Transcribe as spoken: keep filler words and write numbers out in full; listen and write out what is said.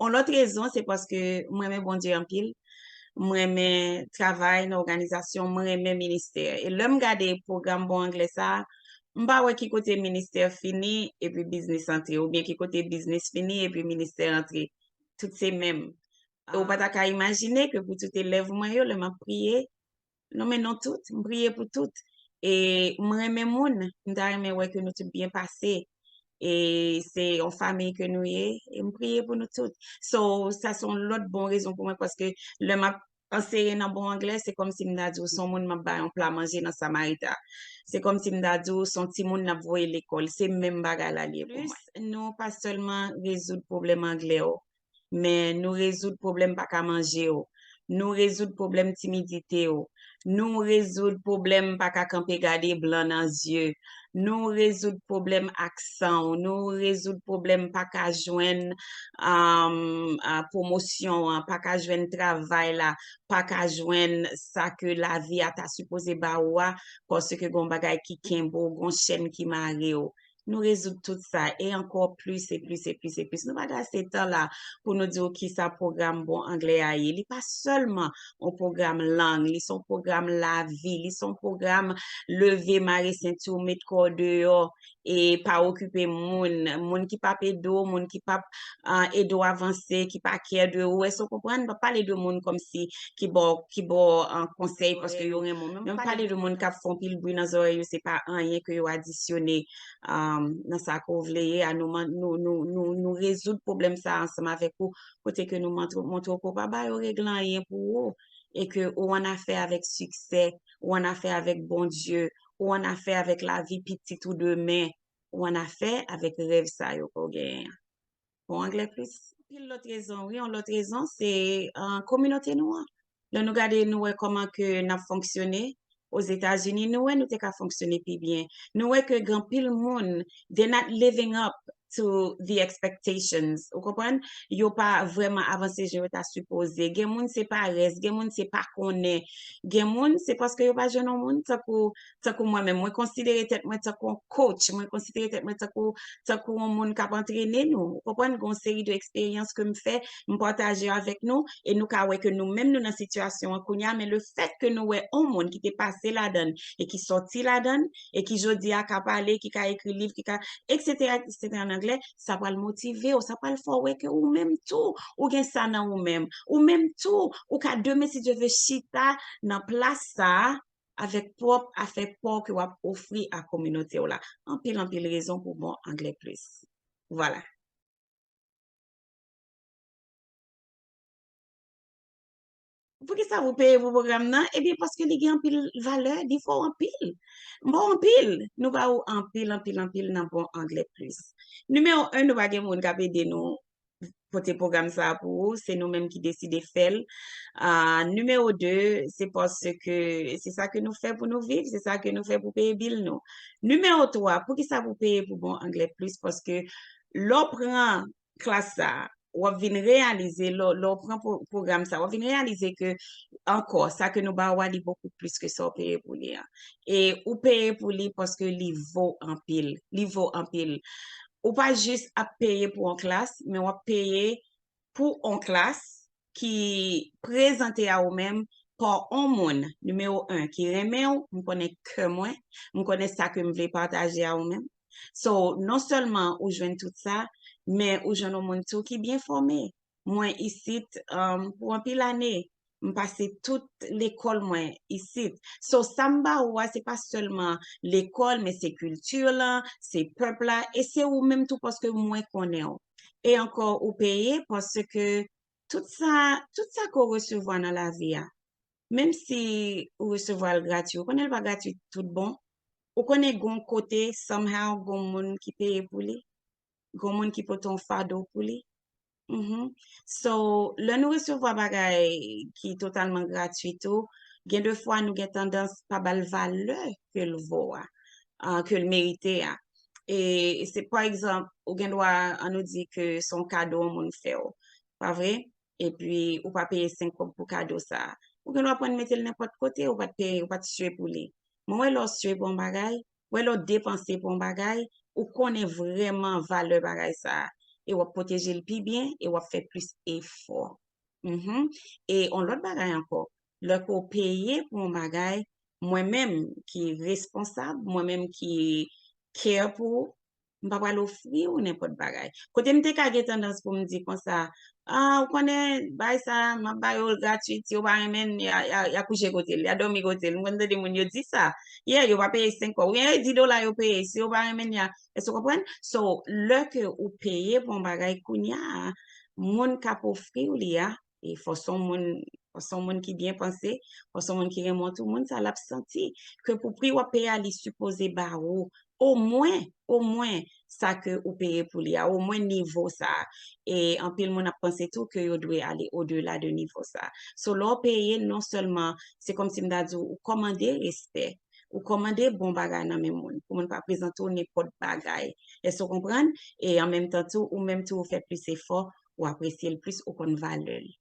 Yon lòt rezon, se paske mwen renmen Bondye anpil. Mwen renmen travay nan òganizasyon, mwen renmen ministè. E lè m gade pwogram Bon Anglè sa a, m pa wè ki kote ministè fini epi biznis antre, oubyen ki kote biznis fini epi ministè antre. Tout se menm. E w pa ta ka imajine ke pou tout elèv mwen yo, lè m ap priye, non men non tout, m priye pou tout. E m renmen moun, m ta renmen wè ke nou tout byen pase. E se yon fanmi ke nou ye, e m priye pou nou tout. So, sa se yon lòt bon rezon pou mwen, paske lè m ap anseye nan Bon Anglè, se kòmsi m ta di w se yon moun m ap bay yon pla manje nan Samarita. Se kòmsi m ta di w se yon timoun n ap voye lekòl. Se menm bagay la l ye pou mwen. Plis, nou pa sèlman rezoud pwoblèm anglè w, men nou rezoud pwoblèm pa ka manje w. Nou rezoud pwoblèm timidite w. Nou rezoud pwoblèm pa ka kanpe gade blan nan zye. Nou rezoud pwoblèm aksan w. Nou rezoud pwoblèm pa ka jwenn um, uh, pwomosyon an, pa ka jwenn travay la, pa ka jwenn sa ke lavi a ta sipoze ba ou a, paske gen yon bagay ki kenbe w, gen yon chèn ki mare w. Nou rezoud tout sa, e ankò plis, e plis, e plis, e plis. Nou pa gaste tan la pou nou di w kisa pwogram Bon Anglè a ye. Li pa sèlman yon pwogram lang, li se yon pwogram lavi, li se yon pwogram leve, mare senti w, met kò w deyò, e pa okipe moun, moun ki p ap ede w, moun ki p ap, ah, ede w avanse, ki pa care de ou. Èske w konprann? M p ap pale de moun kòmsi ki ba w, ki ba w, ah, konsèy paske yo renmen w. Men m pale de moun k ap fè yon pil bri nan zòrèy yo, se pa anyen ke yo adisyone, um, nan sa ke w vle ye a. Nou, nou, nou, nou, nou rezoud pwoblèm sa a ansanm avèk ou, kote ke nou montre, montre w ke w pa ba yo regle anyen pou ou, e ke ou annafè avèk siksè, ou annafè avèk Bondye, ou annafè avèk lavi pitit ou demen, ou annafè avèk rèv sa yo ke w genyen an. Bon Anglè Plis. Anpil lòt rezon, wi, yon lòt rezon, se, ah, kominote nou an. Lè nou gade, nou wè kòman ke n ap fonksyone Ozetazini, nou wè nou te ka fonksyone pi byen. Nou wè ke gen anpil moun, they're not living up to the expectations. Ou konprann? Yo pa vrèman avanse jan yo ta sipoze. Gen moun se parès, gen moun se pa konnen. Gen moun se paske yo pa jwenn yon moun tankou, tankou mwen menm. Mwen konsidere tèt mwen tankou yon coach, mwen konsidere tèt mwen tankou, tankou yon moun k ap antrene nou. Ou konprann? Gen yon seri de eksperyans ke m fè, m pataje avèk nou, e nou ka wè ke nou menm nou nan sitiyasyon an kounye a, men le fèt ke nou wè yon moun ki te pase ladan l e ki sòti ladan l, e ki jodi a ka pale, ki ka ekri liv, ki ka, et cetera, et cetera an anglè, sa pral motive w, sa pral fè w wè ke ou menm tou, ou gen sa nan ou menm. Ou menm tou, ou ka demen, si Dye vle, chita nan plas sa a, avèk pwòp afè pa w ke w ap ofri a kominote w la. Anpil, anpil rezon pou Bon Anglè Plis. Vwala. Poukisa pou peye pou pwogram nan? Ebyen, paske li gen anpil valè, li vo anpil. M ba w anpil. Nou ba ou anpil, anpil, anpil nan Bon Anglè Plis. Nimewo en, nou pa gen moun k ap ede nou pote pwogram sa a pou ou, se nou menm ki deside fè l. Ah, nimewo de, se paske se sa ke nou fè pou nou viv, se sa ke nou fè pou peye bil nou. Nimewo twa, poukisa pou peye pou Bon Anglè Plis? Paske lè w pran klas sa a, w ap vin reyalize, lè, lè w pran pwo-, pwogram sa a, w ap vin reyalize ke ankò, sa ke nou ba ou a, li bokou plis ke sa w peye pou li an. E ou peye pou li paske li vo anpil. Li vo anpil. Ou pa jis ap peye pou yon klas, men w ap peye pou yon klas ki prezante a ou menm pa yon moun, nimewo en, ki renmen w, m konnen kè mwen, m konnen sa ke m vle pataje a ou menm. So, non sèlman ou jwenn tout sa, men ou jwenn yon moun tou ki byen fòme. Mwen isit, um, pou anpil ane, m pase tout lekòl mwen isit. So, sa m ba ou a, se pa sèlman lekòl, men se kilti lan, se pèp la, e se ou menm tou paske mwen konnen w. E ankò, ou peye paske tout sa, tout sa ke w resevwa nan lavi a, menm si ou resevwa l gratwi, ou konnen l pa gratwi tout bon. Ou konnen gon kote, somehow, gon moun ki peye pou li. Gon moun ki pote yon fado pou li. Mhm. So, lè nou resevwa bagay ki totalman gratwi tou, gen de fwa nou gen tandans pa ba l valè ke l vo a, ah, ke l merite a. E se, pa egzanp, ou gen dwa, an nou di ke se yon kado yon moun fè w, pa vre? Epi ou pa peye senk kòb pou kado sa a. Ou gen dwa pran l mete l nenpòt kote, ou pa t peye, ou pa t swe pou li. Men w wè lè w swe pou yon bagay, w wè lè w depanse pou yon bagay, ou konnen vrèman valè bagay sa a. e w ap pwoteje l pi byen, e w ap fè plis efò. Mhm. E yon lòt bagay ankò, lè ke w peye pou yon bagay, mwen menm ki responsab, mwen menm ki care pou ou, m pa pral ofri w nenpòt bagay. Kote m te ka gen tandans pou m di konsa, ah, ou konnen, bay sa, m ap ba yo l gratwit, si yo pa renmen l, y a, y a, y a kouche kote l, y a dòmi kote l. M konn tande moun yo di sa. Yeah, yo pa peye senk kòb. Oubyen, eh, dis dola yo peye, si yo pa renmen l, y a, èske w konprann? So, lè ke ou peye pou yon bagay kounye a, moun k ap ofri w li a, e fò s on moun, fò s on moun ki byen panse, fò s on moun ki renmen w tou, moun sa l ap santi ke pou pri w ap peye a, li sipoze ba ou omwen, omwen sa ke ou peye pou li a, omwen nivo sa. E anpil moun ap panse tou ke yo dwe ale odela de nivo sa. So, lè w peye, non sèlman, se kòmsi m ta di w, ou kòmande respè, ou kòmande bon bagay nan men moun, pou moun pa prezante w nenpòt bagay. Èske w konprann? E an menm tan tou, ou menm tou, ou fè plis efò, ou apresye l plis, ou konn valè l.